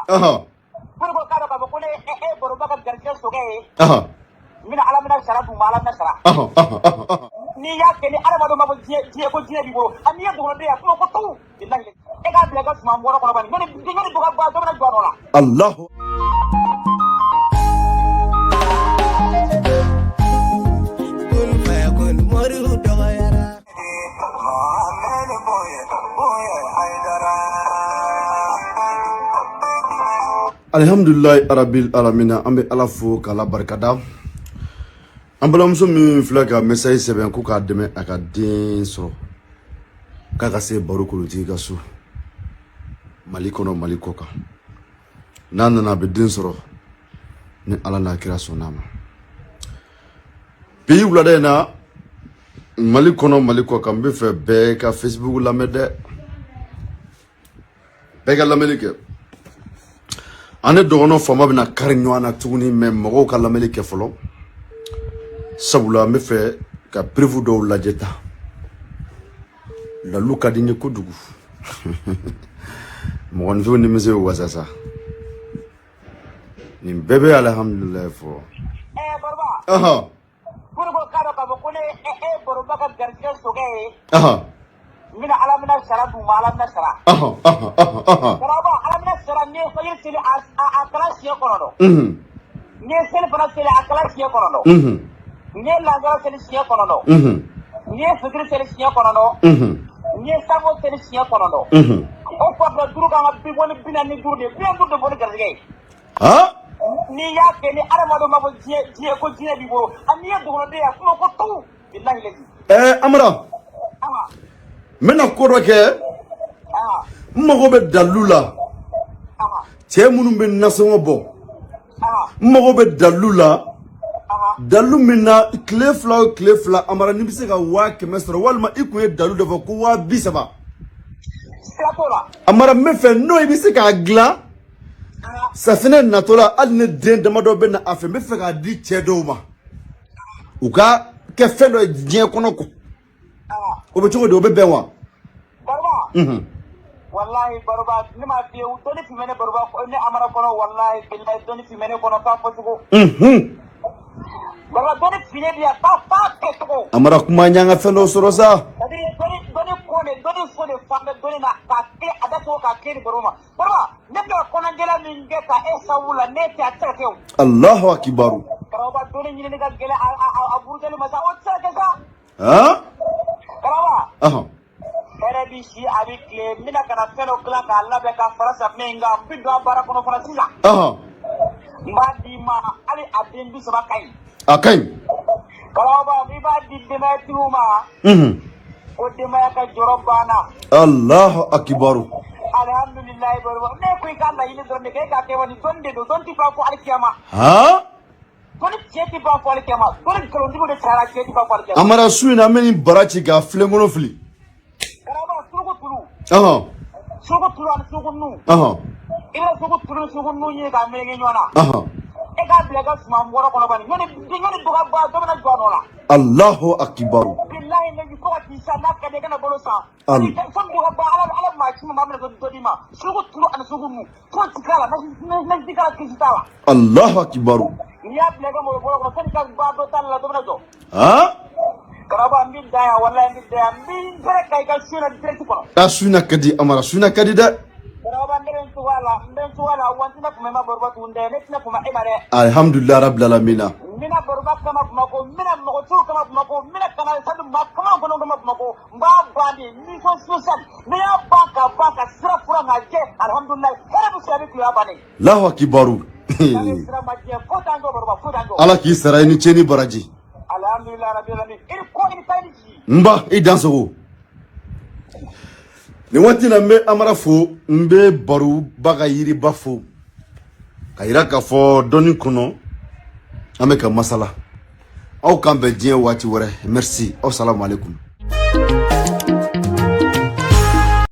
Pour que k'a dɔn k'a fɔ ko ne e Baroba ka garijɛgɛ sokɛ ye. N bɛna Ala minɛ sara d'u ma, Ala minɛ sara. N'i y'a kɛ ni adamadenw b'a fɔ diɲɛ diɲɛ ko diɲɛ b'i bolo, a n'i ye dɔgɔnɔden ye, a kuma ko tu bilahi, e k'a bila i ka suman bɔrɔ kɔnɔ bani, ɲɔni dɔgɔ ba dɔ bɛna jɔ a nɔ la. Allahu. Alihamdulilayi arabil alamina, an bɛ Ala fo k'Ala barikada. An balimamuso min filɛ ka message sɛbɛn ko k'a dɛmɛ a ka den sɔrɔ, k'a ka se Baro Kolontigi ka so Mali kɔnɔ, Mali kɔ kan, n'a nana a bɛ den sɔrɔ ni Ala n'a kira sɔnna a ma. Bi wulada in na, Mali kɔnɔ, Mali kɔ kan, n bɛ fɛ bɛɛ ka Facebook lamɛn dɛ, bɛɛ ka lamɛnni kɛ. An ne dɔgɔnɔ faama bɛna kari ɲɔgɔn na tuguni, mais mɔgɔw ka lamɛnni kɛ fɔlɔ, sabula n bɛ fɛ ka preuve dɔw lajɛ ta. Lalu ka di n ye kojugu, mɔgɔninfinw nimisi bɛ wasa sa. Nin bɛɛ bɛ alihamudulilayi fɔ. Ɛɛ Baroba. Pour que k'a dɔn k'a fɔ ko ne e Baroba ka garijɛgɛ sokɛ ye. N bɛna Ala minɛ sara d'u ma, Ala minɛ sara. Baroba, Ala minɛ sara, n'i ye fajiri seli a kalan siɲɛ 9. N'i ye seli fana seli a kalan siɲɛ 9. N'i ye lansara seli siɲɛ 9. N'i ye fitiri seli siɲɛ 9. N'i ye sango seli siɲɛ 9. O kɔfɛ duuru kan ka bi bɔ ni 45 de ye, 45 de bɔ ni garijɛgɛ ye. N'i y'a kɛ ni adamadenw b'a fɔ diɲɛ diɲɛ ko diɲɛ b'i bolo, a n'i ye dɔgɔnɔden ye, a kuma ko tu bilahi lezi. Ɛɛ Amara, n bɛna ko dɔ kɛ, n mago bɛ dalilu la. Cɛ minnu bɛ nasɔngɔ bɔ, n mago bɛ dalilu la, dalilu min na tile 2 o tile 2, Amara, n'i bɛ se ka 100 000 sɔrɔ, walima i kun ye dalilu dɔ fɔ ko 30 000. Sira t'o la. Amara, n bɛ fɛ n'o i bɛ se k'a dilan safinɛ natɔ la, hali ni den damadɔ bɛ na a fɛ, n bɛ fɛ k'a di cɛ dɔw ma u ka kɛ fɛn dɔ ye diɲɛ kɔnɔ ko o bɛ cogo di, o bɛ bɛn wa? Baroba, walahi Baroba, ne m'a f'i ye, dɔnni tun bɛ ne Baroba, ne Amara kɔnɔ, walahi bilahi, dɔnni tun bɛ ne kɔnɔ k'a fɔ cogo. Baroba, dɔnni finnen bi yan k'a f'a kɛcogo. Amara, kuma ɲan ka fɛn dɔ sɔrɔ sa. C'est-à-dire dɔnni dɔnni ko de, dɔnni so de fan bɛ dɔnni na k'a kɛ a da cogo k'a kɛ ni Baroba ma. Baroba, ne bɛ ka kɔnɔjɛla min kɛ ka e sababu la, ne tɛ a tɛ se ka kɛ o. Allahu akibaru. Karamɔgɔba, dɔnni ɲinini ka gɛlɛn a burujali ma sa, o tɛ se ka kɛ sa. Karamɔgɔba. Hɛrɛ bi si, a bɛ tile, n bɛna ka na fɛn dɔ dilan k'a labɛn ka fara safunɛ in kan, n bɛ don a baara kɔnɔ fana sisan. N b'a d'i ma, hali a den 30 ka ɲi. A ka ɲi. Karamɔgɔba, i b'a di denbayatigiw ma. Ko denbaya ka jɔrɔ banna. Allahu akibaru. Alihamudulilayi Baroba, ne ko i ka laɲini dɔrɔn de kɛ, e k'a kɛ wa, nin dɔnni de don, dɔnni tɛ ban fo alikiyama. Dɔnni tiɲɛ tɛ ban fo alikiyama, dɔnni nkalontigiw de cayara, tiɲɛ tɛ ban fo alikiyama. Amara, su in na an bɛ nin bara ci k'a filenkolon fili. Karamɔgɔ, suruku tulu. Suruku tulu ani suruku nu. I bɛ suruku tulu ni suruku nu ɲini k'a meleke ɲɔgɔn na. E k'a bila i ka suman bɔrɔ kɔnɔ bani, ɲɔni dɔgɔ ba dɔ bɛna jɔ a nɔ la. Allahu akibaru. Bilahi lezi, fo ka t'i sa, n'a ka di i kana balo san. Fo dɔgɔ ba, Ala maa si ma bɛna dɔ d'i ma. Suruku tulu ani suruku nu, foyi ti k'a la, nasi ti k'a la, kisi t'a la. Allahu akibaru. N'i y'a bila i ka malo bɔrɔ kɔnɔ, sani ka ba dɔ t'a la, dɔ bɛna jɔ. Karamɔgɔ, n bɛ da yan, walahi n bɛ da yan, n bɛ n bɛrɛ ka i ka su in na direct kɔnɔ. A su in na ka di Amara, su in na ka di dɛ. Karamɔgɔ, ne bɛ n cogoya la, n bɛ n cogoya la wa, n tɛna kuma i ma Baroba tuguni dɛ, ne tɛna kuma e ma dɛ. Alihamdulilayi rabil alamina. N bɛna Baroba kama Bamakɔ, n bɛna mɔgɔtigiw kama Bamakɔ, n bɛna kana sani maa kama kɔnɔ kama Bamakɔ, n b'a ban de mission spéciale, ne y'a ban ka ban ka sira furan k'a jɛ, alihamudulilayi, hɛrɛ bɛ sira bɛ tile bannen. Allahu akibaru. Sira ma jɛ, foyi t'an jɔ Baroba, foyi t'an jɔ. Ala k'i sara i ni ce ni baraji. Alihamudulilayi rabil alamin, i ni ko i ni taa i ni jigi. N ba, i dansogo. Nin waati na, n bɛ Amara fo, n bɛ Baroba ka yiriba fo, ka yira k'a fɔ dɔnni kɔnɔ an bɛ ka masala. Aw k'an bɛn diɲɛ waati wɛrɛ. Merci aw, salamu aleykum.